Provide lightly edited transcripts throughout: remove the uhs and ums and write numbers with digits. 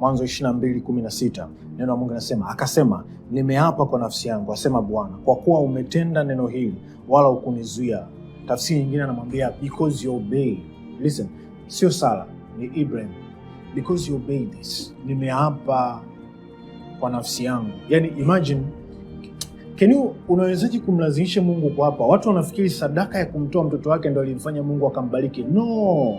Mwanzo 22:16 neno la Mungu linasema, akasema, nimeapa kwa nafsi yangu, asema Bwana, kwa kuwa umetenda neno hili, wala hukunizuia. Tafsiri nyingine anamwambia because you obey. Listen, sio Sara, ni Ibrahim. Because you obey this, nimeapa kwa nafsi yangu. Yani imagine. Can you, unawezaje kumlazimisha Mungu kuapa? Watu wanafikiri sadaka ya kumtoa mtoto wake ndo alimfanya Mungu akambariki. No,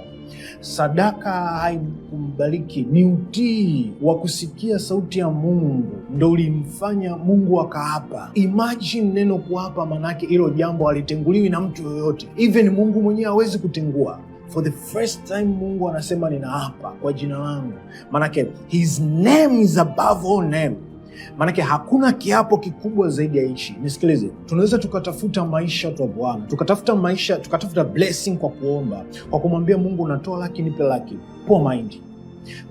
sadaka haikumbariki, ni utii wa kusikia sauti ya Mungu ndo ulimfanya Mungu akaapa. Imagine neno kuapa, manake hilo jambo halitenguliwi na mtu yoyote, even Mungu mwenyewe hawezi kutengua. For the first time Mungu anasema ninaapa kwa jina langu, manake his name is above all name. Maanake hakuna kiapo kikubwa zaidi ya hichi. Nisikilize, tunaweza tukatafuta maisha tu Bwana, tukatafuta maisha, tukatafuta blessing kwa kuomba, kwa kumwambia Mungu natoa laki, nipe laki. Poor mind.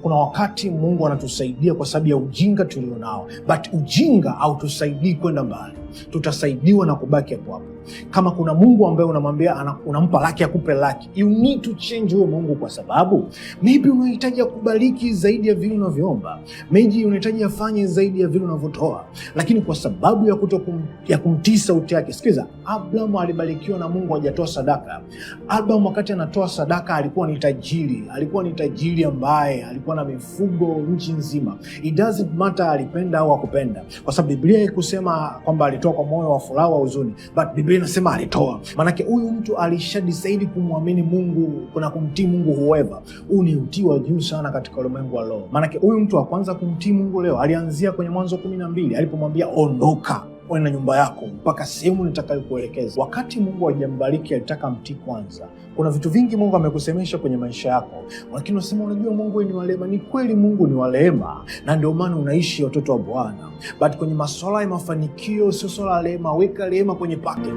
Kuna wakati Mungu anatusaidia kwa sababu ya ujinga tulionao, but ujinga hautusaidii kwenda mbali. Tutasaidiwa na kubaki hapo hapo. Kama kuna Mungu ambaye unamwambia unampa laki akupe laki, you need to change huyo Mungu, kwa sababu maybe unahitaji akubariki zaidi ya vile unavyoomba, maybe unahitaji afanye zaidi ya vile unavyotoa, lakini kwa sababu ya kuto ya kumtii sauti yake. Sikiza, Abraham alibarikiwa na Mungu, hajatoa sadaka. Abraham wakati anatoa sadaka alikuwa ni tajiri, alikuwa ni tajiri ambaye alikuwa na mifugo nchi nzima. It doesn't matter alipenda au hakupenda, kwa sababu Biblia haikusema kwamba alitoa kwa moyo wa furaha au huzuni, but Biblia inasema alitoa. Maanake huyu mtu alisha decide kumwamini Mungu na kumtii Mungu whoever. Huu ni utii wa juu sana katika ulimwengu wa roho. Maanake huyu mtu wa kwanza kumtii Mungu leo alianzia kwenye Mwanzo 12 alipomwambia ondoka na nyumba yako mpaka sehemu nitakayokuelekeza. Wakati Mungu hajambariki alitaka mtii kwanza. Kuna vitu vingi Mungu amekusemesha kwenye maisha yako, lakini unasema unajua, Mungu ni wa rehema. Ni kweli Mungu ni wa rehema, na ndio maana unaishi watoto wa Bwana, but kwenye masuala ya mafanikio sio swala la rehema. Weka rehema kwenye pocket.